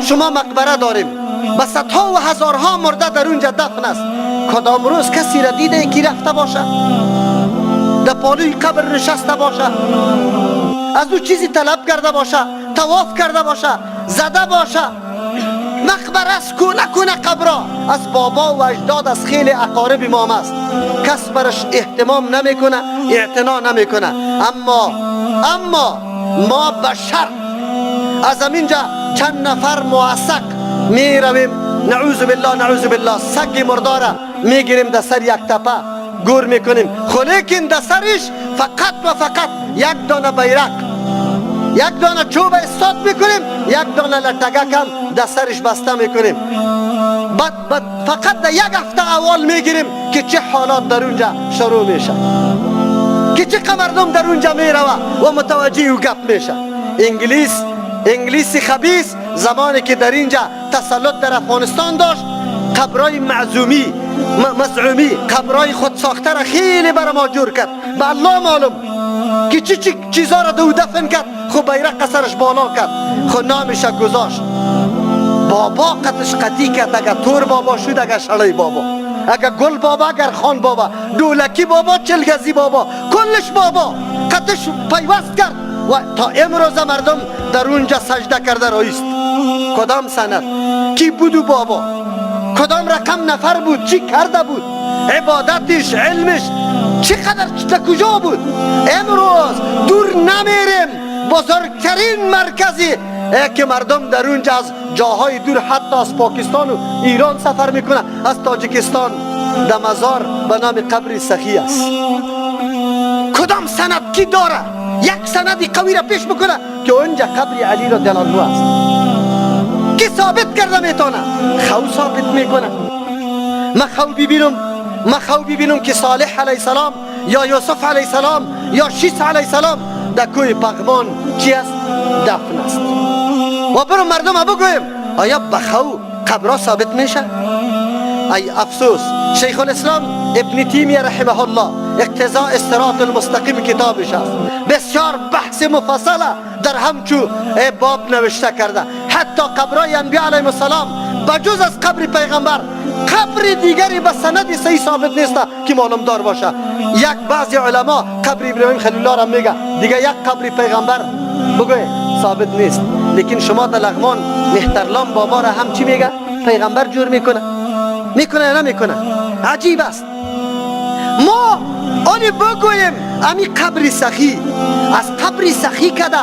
شما مقبره داریم، به صدها و هزارها مرده در اونجا دفن است. کدام روز کسی را دیده که رفته باشه، در پالوی قبر نشسته باشه، از او چیزی طلب کرده باشه، طواف کرده باشه، زده باشه؟ مقبره است، کونه کونه قبرا از بابا و اجداد، از خیلی اقارب امام است. کس برش اهتمام نمیکنه، اعتنا نمیکنه. اما ما بشر از اینجا چند نفر موثق می رویم، نعوذ بالله نعوذ بالله، سگ مرداره میگیریم، در سر یک تپه گور میکنیم، خو لیکن در سرش فقط و فقط یک دانه بیرق، یک دانه چوب استاد میکنیم، یک دانه لټګک هم در سرش بسته میکنیم. بعد فقط در یک هفته اول میگیریم که چه حالات در اونجا شروع میشه، که چه مردم در اونجا میروه و متوجه او گپ میشه. انگلیس خبیث زمانی که در اینجا تسلط در افغانستان داشت، قبرای مزعومی، قبرای خود ساخته را خیلی برای ما جور کرد. به الله معلوم که چی چی چیزا را دو دفن کرد. خب بیرق سرش بالا کرد، خود نامش گذاشت بابا، قطش قطی کرد. اگر تور بابا شد، اگر شړی بابا، اگر گل بابا، اگر خان بابا، دولکی بابا، چلگزی بابا، کلش بابا قطش پیوست کرد و تا امروز مردم در اونجا سجده کرده رایست. کدام سند؟ کی بود بابا؟ کدام رقم نفر بود؟ چی کرده بود؟ عبادتش، علمش چقدر، در کجا بود؟ امروز دور نمیریم، بزرگترین مرکزی که مردم در اونجا از جاهای دور، حتی از پاکستان و ایران سفر میکنه، از تاجیکستان، در مزار به نام قبر سخی است. کدام سند؟ کی داره یک سند قوی را پیش بکنه که اونجا قبر علی رضی الله عنه است؟ کی ثابت کرده میتونه؟ خو ثابت میکنه. ما خو ببینم که صالح علیه السلام یا یوسف علیه السلام یا شیس علیه السلام در کوی پغمان چی است؟ دفن است. و برو مردم بگویم، آیا بخو قبرا ثابت میشه؟ ای افسوس. شیخ الاسلام ابن تیمیه رحمه الله، اقتضاء الصراط المستقیم کتابش است، بسیار بحث مفصله در همچو باب نوشته کرده. حتی قبرای انبیاء علیهم السلام، بجز از قبر پیغمبر، قبر دیگری به سند صحیح ثابت نیست که معلوم دار باشه. یک بعضی علما قبر ابراهیم خلیل الله را میگه، دیگه یک قبر پیغمبر بگوی ثابت نیست. لیکن شما در لغمان مهترلام بابا را هم چی میگه؟ پیغمبر جور میکنه. میکنه یا نمیکنه؟ عجیب است. ما آنی بگوییم امی قبر سخی، از قبر سخی کده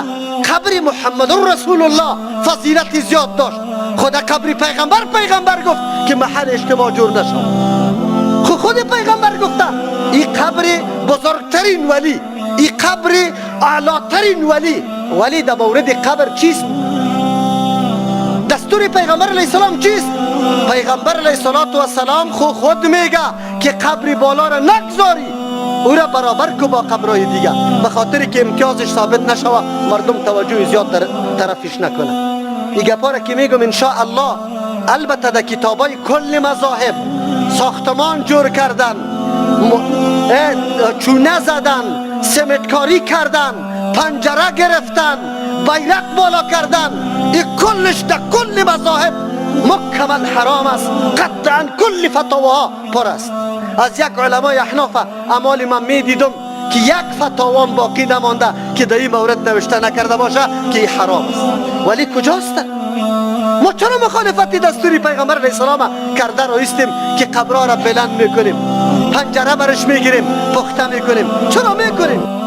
قبر محمد رسول الله فضیلت زیاد داشت. خود قبر پیغمبر، پیغمبر گفت که محل اجتماع جور نشد. خود پیغمبر گفته این قبر بزرگترین ولی، این قبر اعلاترین ولی. ولی در مورد قبر چیست؟ دستور پیغمبر علیه السلام چیست؟ پیغمبر علیه السلام خود میگه که قبر بالا را نگذاری، او را برابر کو با قبرهای دیگه، به خاطر که امتیازش ثابت نشوه، مردم توجه زیاد در طرفش نکنه. این گپا را که میگم، ان الله، البته در کتابای کل مذاهب ساختمان جور کردن، چونه زدن، سمتکاری کردن، پنجره گرفتن، بیرق بالا کردن، این کلش در کل مذاهب مکمل حرام است. قطعا کل فتاواها پر است. از یک علمای احناف امال من می دیدم که یک فتاوام باقی نمانده که در این مورد نوشته نکرده باشه که این حرام است. ولی کجاست؟ ما چرا مخالفت دستوری پیغمبر علیه السلام کرده رایستیم که قبرها را بلند میکنیم، پنجره برش میگیریم، پخته میکنیم؟ چرا میکنیم؟